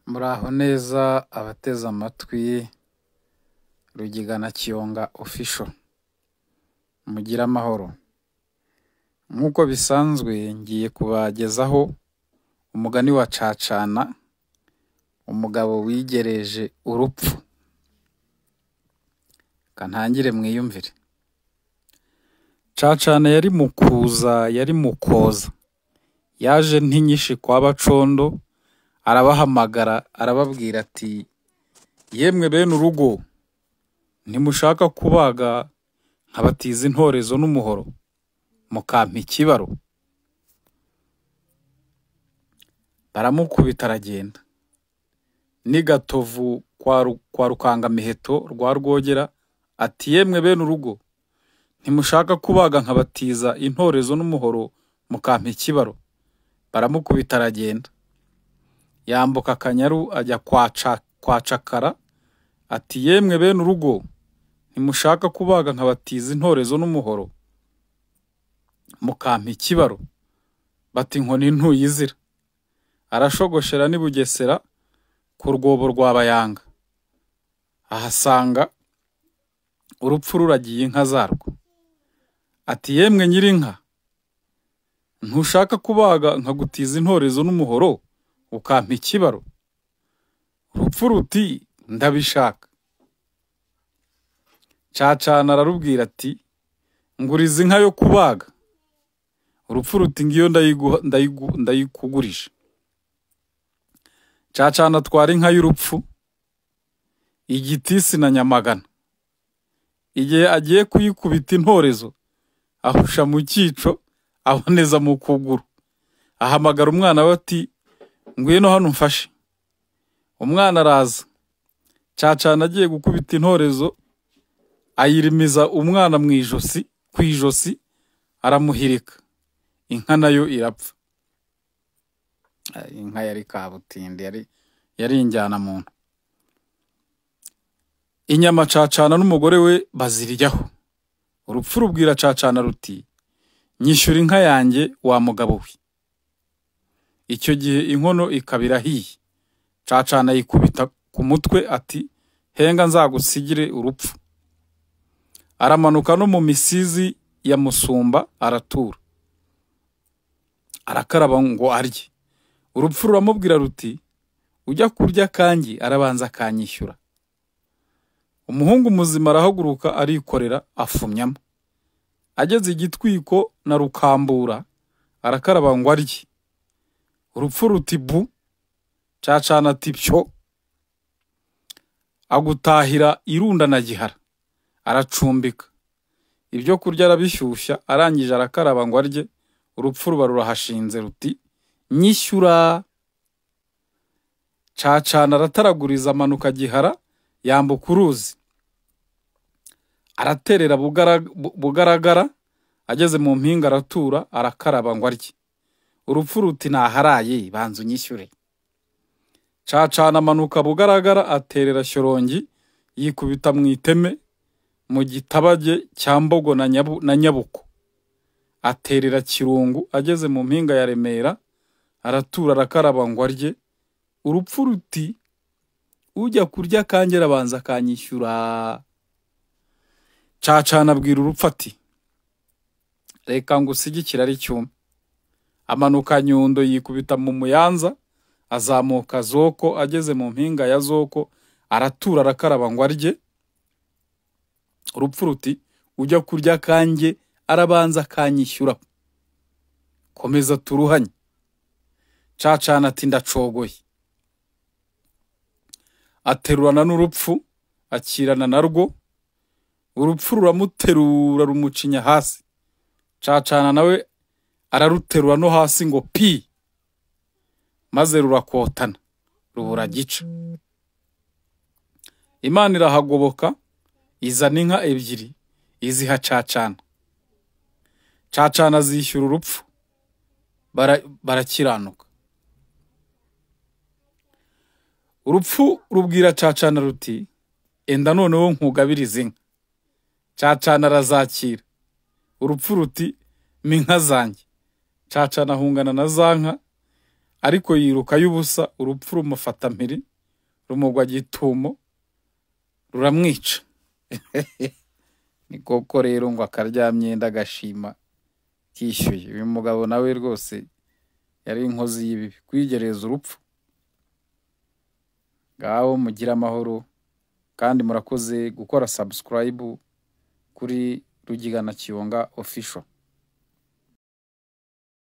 Muraho neza abateze amatwi Rugigana Kiyonga Official, mugire amahoro. Nk'uko bisanzwe ngiye kubagezaho umugani wa Cacana, umugabo wigereje urupfu. Reka ntangire mwiyumvire. Cacana yari mu kuza, yari mu koza. Yaje ntinyishi kwa Bacondo, arabahamagara arababwira ati yemwe bene urugo, ntimushaka kubaga nkabatiza intorezo n'umuhoro mukampa ikibaro? Baramukubita aragenda. N'i Gatovu kwa Rukangamiheto rwa Rwogera ati yemwe bene urugo, ntimushaka kubaga nkabatiza intorezo n'umuhoro mukampa ikibaro? Baramukubita aragenda. Yambuka Akanyaru ajya kwa Cakara ati yemwe bene urugo, ntimushaka kubaga nkabatiza intorezo n'umuhoro mukampa ikibaro? Bati inkoni ntuyizira. Arashogoshera n'i Bugesera ku rwobo rwa Bayanga, ahasanga urupfu ruragiye inka zarwo. Ati yemwe nyirinka, ntushaka kubaga nkagutiza intorezo n'umuhoro ukampa ikibaro? Urupfu ruti ndabishaka. Cacana ararubwira ati nguriza inka yo kubaga. Urupfu ruti ngiyo ndayikugurisha. Cacana atwara inka y'urupfu Igitisi na Nyamagana. Igihe agiye kuyikubita intorezo ahusha mu cyico aboneza mu kuguru. Ahamagara umwana we ati ngwino hano umfashe. Umwana araza. Cacana agiye gukubita intorezo ayirimiza umwana mu ijosi, ku ijosi aramuhirika. Inka nayo irapfa. Inka yari kabutindi, yari injyana muntu. Inyama Cacana n'umugore we baziryaho. Urupfu rubwira Cacana ruti nyishyura inka yanjye wa mugabo we. Icyo gihe inkono ikaba irahiye. Cacana yikubita ku mutwe ati henga nzagusigire urupfu. Aramanuka no mu misizi ya Musumba aratura. Arakaraba ngo arye. Urupfu ruramubwira ruti ujya kurya kangi arabanza akanyishyura. Umuhungu muzima arahaguruka arikorera afumyamo. Ageze igitwiko na Rukambura arakaraba ngo arye. Urupfu ruti bu. Cacana ati pyo. Agutahira irunda na Gihara aracumbika. Ibyo kurya arabishyushya, arangije arakaraba ngo arye. Urupfu ruba rurahashinze ruti nyishyura. Cacana arataraguriza amanuka Gihara yambuka uruzi. Araterera Bugaragara, ageze mu mpinga aratura arakaraba ngo arye. Urupfu ruti naharaye banza unyishyure. Cacana amanuka Bugaragara aterera Shyorongi yikubita mu iteme mu gitabage cya Mbogo na Nyabuko. Aterera Kirungu ageze mu mpinga ya Remera aratura arakaraba ngo arye. Urupfu ruti ujya kurya kanjye arabanza akanyishyura. Cacana abwira urupfu ati reka ngusigikire ari cyuma. Amanuka Nyundo yikubita mu Muyanza azamuka Zoko, ageze mu mpinga ya Zoko aratura arakaraba ngo arye. Urupfu ruti ujya kurya kanjye arabanza akanyishyura, komeza turuhanye. Cacana ati ndacogoye. Aterurana n'urupfu akirana narwo. Urupfu ruramuterura rumucinya hasi. Cacana nawe araruterura no hasi ngo pi, maze rurakotana rubura gica. Imana irahagoboka izana inka ebyiri iziha Cacana. Cacana zishyura urupfu barakiranuka. Urupfu rubwira Cacana ruti enda noneho nkugabiriza inka. Cacana arazakira. Urupfu ruti minka zanjye. Cacana ahungana na za nka Ariko yiruka y'ubusa, urupfu rumufata mpiri, rumugwa gitumo, ruramwica. Ni koko rero ngo akaryamyenda agashima kishyuye. Uyu mugabo nawe rwose yari inkozi y'ibibi, kwigereza urupfu. Ngaho mugire amahoro, kandi murakoze gukora subscribe kuri Rugigana Kiyonga Official.